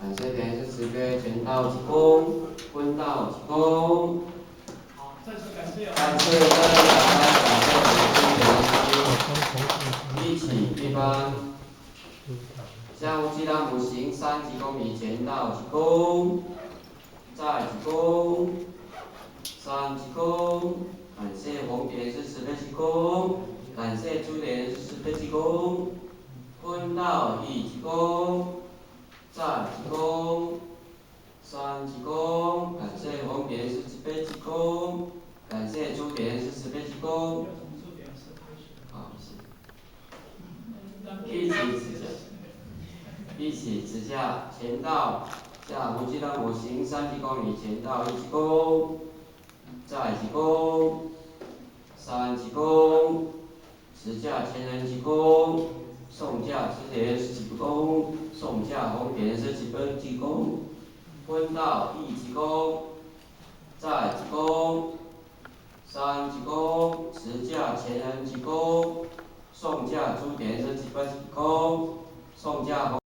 感謝蓮師慈悲，前道一躬，分道一躬。好，再次感謝。感謝各位長官，感謝我們一起一班。下午吉拉姆行三鞠躬禮，前道一躬，再一躬，三鞠躬。感謝紅蓮師慈悲鞠躬，感謝朱蓮師慈悲鞠躬，分道一鞠躬，再一躬，三鞠躬。感謝紅蓮師慈悲鞠躬，感謝朱蓮師慈悲鞠躬。好，是。一起持架，一起持架，前道下無記當我行三鞠躬禮，前道一鞠躬，再鞠躬，三鞠躬，持架前人鞠躬，送駕朱蓮師鞠躬，送駕紅蓮師慈悲鞠躬，分道一鞠躬，再鞠躬，三鞠躬，持架前人鞠躬，送駕朱蓮師慈悲鞠躬，送駕紅。